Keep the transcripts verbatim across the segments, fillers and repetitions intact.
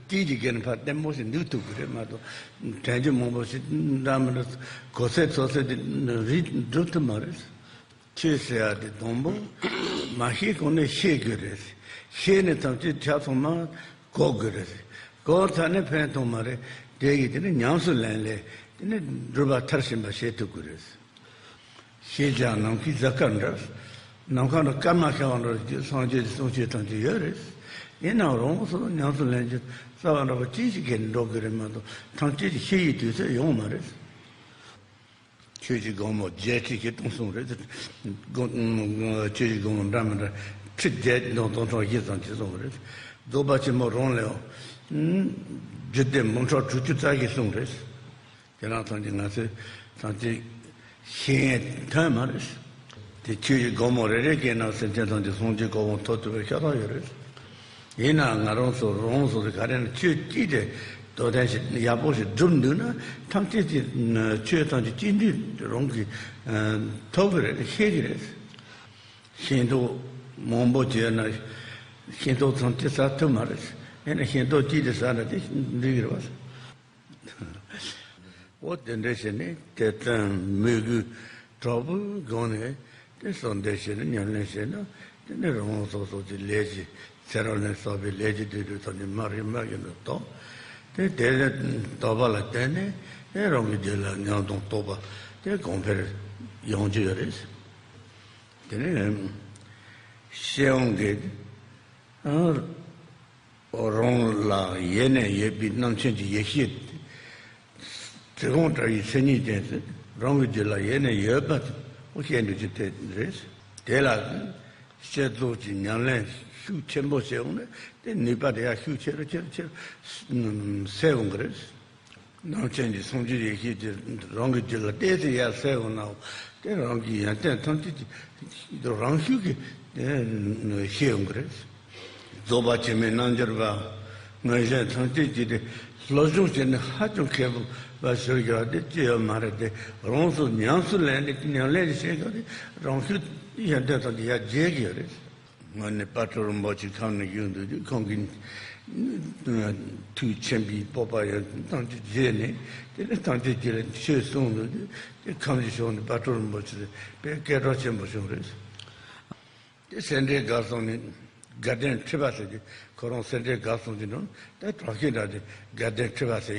ཏིལ་གྱི་སྒེར་ཕར་བརྟན་པོ་ཞིག་འདུག་ཐུབ་ཀྱི་རེད་མ་གཏོགས། དྲན་རྒྱུ་མང་པོ་ཞིག་འདྲ་མི་འདྲ་གོ་ཚད་ཚོད་ཚད་དེ་རིག་འགྲུབ་ཐུབ་མ་རེད། ཆོས་ཟེར་ཡ་དེ་དང་པོ་མ་ཤེས་གོང་ནས་ཤེས་དགོས་རེད། ཤེས་ནས་ཐམས་ཅད་ཆ་ཚང་མ་གོ་དགོས་རེད། གོ་ཚར་ནས་ཕན་ཐོགས་མ་རེད། དེ་ཡིས་དེ་ནི་ཉམས་སུ་ལེན་ལས་དེ་ནི་སྒྲུབ་པ་མཐར་ཕྱིན་པ་བྱེད་ཐུབ་དགོས་རེད། ཤེས་བྱ་ནམ་མཁའི་གཟའ་སྐར་འདྲ། ནམ་མཁའ་ནང་སྐར་མ་ཤར་བ་འདྲ་ཅིག་སངས་རྒྱས་ཀྱི་གསུང་ཆོས་ཐམས་ཅད་ཡོད་རེད། ཡིན་ནའང་རང་སོ་སོ་ཉམས་སུ་ལེན་རྒྱུ་རྩ་བ་འདྲ་པོ་ཅི་ཞིག་གིས་འགྲོ་དགོས་རེད་མ་གཏོགས་ཐམས་ཅད་ཀྱི་ཤེས་ཡི་དུས་ཚོད་ཡོང་མ་རེད། ཆོས་ཀྱི་སྒོ་མོ་བརྒྱད་ཁྲི་ཞིག་གཏོང་གསུངས་རེད། སྒོ་ཆོས་ཀྱི་སྒོ་མོ་འདྲ་མི་འདྲ་ཁྲི་བརྒྱད་དང་སྟོང་ཕྲག་བཞི་ཙམ་ཅིག་གསུངས་རེད། རྫོགས་པ་ཆེན་པོ་རང་ལས་རྒྱུད་སྡེ་འབུམ་ཕྲག་དྲུག་ཅུ་རྩ་བཞི་གསུངས་རེད། དེ་རང་ཐམས་ཅད་ང་ཚོས་ཐམས་ཅད་ཤེས་ཡོན་ཐོན་མ་རེད། དེ་ཆོས་ཀྱི་སྒོ་མོ་རེ་རེ་གའི་ནང་སེམས་ཅན་ཐམས་ཅད་སངས་རྒྱས་གོ་འཕང་ཐོབ་ཐུབ་པའི་ཤ་སྟག་ཡོད་རེད། ཡིན་ནའང་ང་རང་ཚོ་རང་སོ་སོ་ག་རེ་ན་ཆོས་གཅིག་དེ་དོ་དན་ཞིག་ཡག་པོ་ཞིག་བསྒྲུབས་འདུག་ན་ཐམས་ཅད་ཀྱི་ཆོས་ཐམས་ཅད་གཅིག་འདུས་རང་གིས་ཐོབ་ཀྱི་རེད། ཤེས་ཀྱི་རེད། ཤིང་ཏོག་མང་པོ་བྱས་ན་ཤིང་ཏོག་ཐམས་ཅད་ཟ་ཐུབ་མ་རེད། ཡིན་ན་ཤིང་ཏོག་གཅིག་དེ་ཟ་ན་དེ་འགྲིག་གི་རེད་བ། འོ་དེ་འདྲ་བྱས་ནས་དད་བརྩོན་མོས་གུས་དྲག་པོའི་སྒོ་ནས་དེ་གསོལ་འདེབས་བྱས་ནས་ཉམས་ལེན་བྱས་ན་དེ་ནས་རང་རང་སོ་སོ་གྱི་ལས་ཀྱི་ཚེ་རབས་ལ་སོགས་པའི་ལས་ཀྱི་སྡིག་སྒྲིབ་ཐམས་ཅད་མར་གྱི་མར་གྱི་ནང་དོགས། དེ་དེ་ལས་དོགས་པ་ལ་བརྟེན་ནས་དེ་རང་གི་རྒྱུད་ལ་ཉམས་དང་རྟོགས་པ་དེ་གོང་འཕེལ་ཡོང་རྒྱུ་ཡོད་རེད། དེ་ནས་ཤེས་ཡོན་གྱི་རང་ལ་ཡེ་ནས་ཡོད་པའི་རྣམ་མཁྱེན་གྱི་ཡེ་ཤེས་དེ། ཚེ་གང་བཀྲ་བའི་མཚན་ཉིད་ཅན་ཟེར་རང་གི་རྒྱུད་ལ་ཡེ་ནས་ཡོད་པ་དེ་ཤེས་འདོད་ཀྱི་དེ་རེད། དེ་ལ་བསྐྱེད་རྫོགས་ཀྱི་ཉམས་ལེན་ཤུགས་ཆེན་པོ་བྱས་འོང་ན་དེ་ནུས་པ་དེ་ཡང་ཤུགས་ཆེ་རུ་ཆེ་རུ་ཆེ་རུ་གསལ་འོང་གི་རེད། རྣམ་མཁྱེན་གྱི་སངས་རྒྱས་ཡེ་ཤེས་དེ་རང་གི་རྒྱུད་ལ་གཏད་དེ་ཡར་གསལ་འོང་ན་དེ་རང་གི་ཡོན་ཏན་ཐམས་ཅད་ཀྱི་རང་ཤུགས་ཀྱིས་ཤེས་འོང་གི་རེད། རྫོགས་པ་ཆེན་པོའི་རྣལ་འབྱོར་པ་མངོན་ཞེན་ཐམས་ཅད་ཀྱིས་དེ་སློབ་སྦྱོང་བྱས་ནས་ཧ་ཅང་མཁས་པོ་བ་ཞིག་ཡོད་དེ་ཅི་ཡོད་མ་རེད་དེ། རང་སོ་ཉམས་སུ་ལེན་ནས་ཉམས་ལེན་བྱེད་དགོས་དེ་རང་ཤུགས་ཡོན་ཏན་ཐམས་ཅད་ཡར་རྒྱས་ཀྱི་ཡོད་རེད། སྔོན་ནས་དཔལ་སྤྲུལ་རིན་པོ་ཆེ་ཁམས་ནས་བཞུགས་འདུག་དུས་ཁོང་གིས་ཐུགས་མཁྱེན་པའི་སྤོབས་པ་ཡོད་ཐམས་ཅད་བརྗེད་ནས་དེ་ནས་ཐམས་ཅད་ཀྱི་ཆོས་གསུངས་འདུག་དུས་དེ་ཁམས་ཀྱི་ཕྱོགས་ནས་དཔལ་སྤྲུལ་རིན་པོ་ཆེ་དཔེ་སྐད་གྲགས་ཆེན་པོ་བྱུང་རེད། དེ་སེ་འབྲས་དགའ་གསུམ་ནས་དགའ་ལྡན་ཁྲི་པ་ཟེར་གྱི་ཁོ་རང་སེ་འབྲས་དགའ་གསུམ་གྱི་ནང་དེ་དྲག་ཤོས་འདྲ་དེ་དགའ་ལྡན་ཁྲི་པ་ཟེར་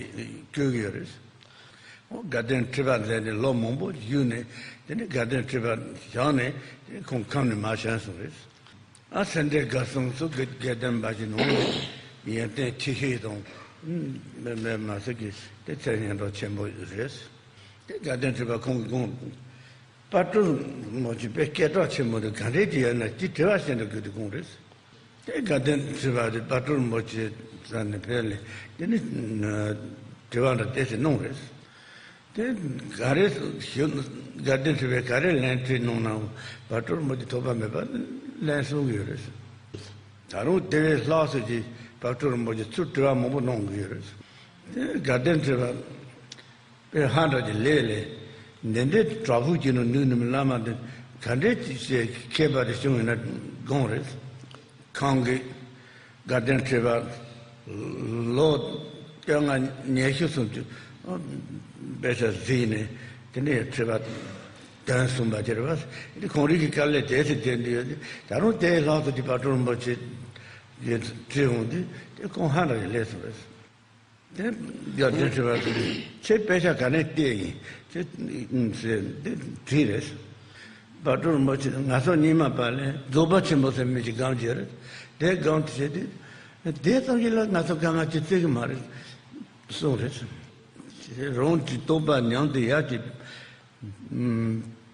བཀོད་ཀྱི་ཡོད་རེད། དགའ་ལྡན་ཁྲི་པ་མཛད་ནས་ལོ་མང་པོ་བཞུགས་ནས་དེ་ནས་དགའ་ལྡན་ཁྲི་པ་བཞེངས་ནས་ཁོང་ཁམས་ནས་མར་བྱོན་སོང་རེད། ཨ་སེ་འབྲས་དགའ་གསུམ་སོགས་དགའ་ལྡན་པ་ཞིག་ནང་ནས་ཡོན་ཏན་ཆེ་ཤོས་དང་མེད་མ་ཟད་ཀྱི་དེ་ཚད་སྙན་གྲགས་ཆེན་པོ་རེད། དེ་དགའ་ལྡན་ཁྲི་པ་ཁོང་གི་དགོངས་དཔལ་སྤྲུལ་རིན་པོ་ཆེ་དཔེ་སྐད་གྲགས་ཆེན་པོ་དེ་ག་འདྲས་ཀྱི་ཡོད་ན་ཅི་དྲི་བ་བཤད་འདྲ་དགོས་དུས་དགོངས་རེད། དེ་དགའ་ལྡན་ཁྲི་པ་དེ་དཔལ་སྤྲུལ་རིན་པོ་ཆེ་ས་ནས་ཕེབས་ནས་དེ་ནི་དྲི་བ་འདྲ་དེ་ཞིག་གནང་རེད། དེ་ག་རེ་ཞུ་དགའ་ལྡན་ཁྲི་པས་ག་རེ་ལན་དྲིས་གནང་ནའང་དཔལ་སྤྲུལ་རིན་པོ་ཆེ་ཐོགས་པ་མེད་པ་ལན་གསུང་གི་ཡོད་རེད། ད་རུང་དེ་བས་ལྷག་ཙམ་གྱིས་དཔལ་སྤྲུལ་རིན་པོ་ཆེ་ཚུར་དྲི་བ་མང་པོ་གནང་གི་ཡོད་རེད། དེ་དགའ་ལྡན་ཁྲི་པ་དཔེ་ཧ་འདྲ་གྱི་ལས་ལས། འདི་འདྲའི་དྲག་པོ་གྱི་ནང་ནུས་ནུས་བླ་མ་འདི་ག་འདྲའི་ཅིག་བྱས་མཁས་པ་དེ་བྱུང་ཡིན་ན་དགོངས་རེད། ཁོང་གིས་དགའ་ལྡན་ཁྲི་པ་ལོ་བཅོ་ལྔ་ཉི་ཤུ་སུམ་ཅུ་དཔེ་ཆ་གཟིགས་ནས་དེ་ནས་ཁྲི་པ་དོན་གསུངས་པ་དེ་རེད་བ། འདི་ཁོང་རང་གི་དཀའ་ལས་དེ་ཚེ་དེ་འདི་ཡོད་དེ་ད་རུང་དེའི་ལྷག་ཏུ་དེ་དཔལ་སྤྲུལ་རིན་པོ་ཆེ་ཡི་ཁྲི་འོང་དུས་དེ་ཁོང་ཧ་འདྲ་གི་ལས་སུ་རེད། དེ་དགའ་ལྡན་ཁྲི་པ་ཚོས་ཁྱེད་དཔེ་ཆ་ག་ནས་བལྟས་ཡིན་ཁྱེད་ཟེར་འདི་དྲིས་རེད། དཔལ་སྤྲུལ་རིན་པོ་ཆེ་ང་ཚོ་རྙིང་མ་པ་ལས་རྫོགས་པ་ཆེན་པོ་ཟེར་མི་ཅིག་སྒང་བརྒྱབ་རེད། དེ་སྒང་དུ་བྱས་ཏེ་དེ་ཙམ་གྱིས་ལ་ང་ཚོ་དཀའ་ངལ་ཅིག་བརྩི་གི་མ་རེད་གསུངས་རེད། རང་གི་རྟོགས་པ་ཉམས་ཏེ་ཡར་གྱི་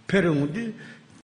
འཕེལ་འོང་དུས་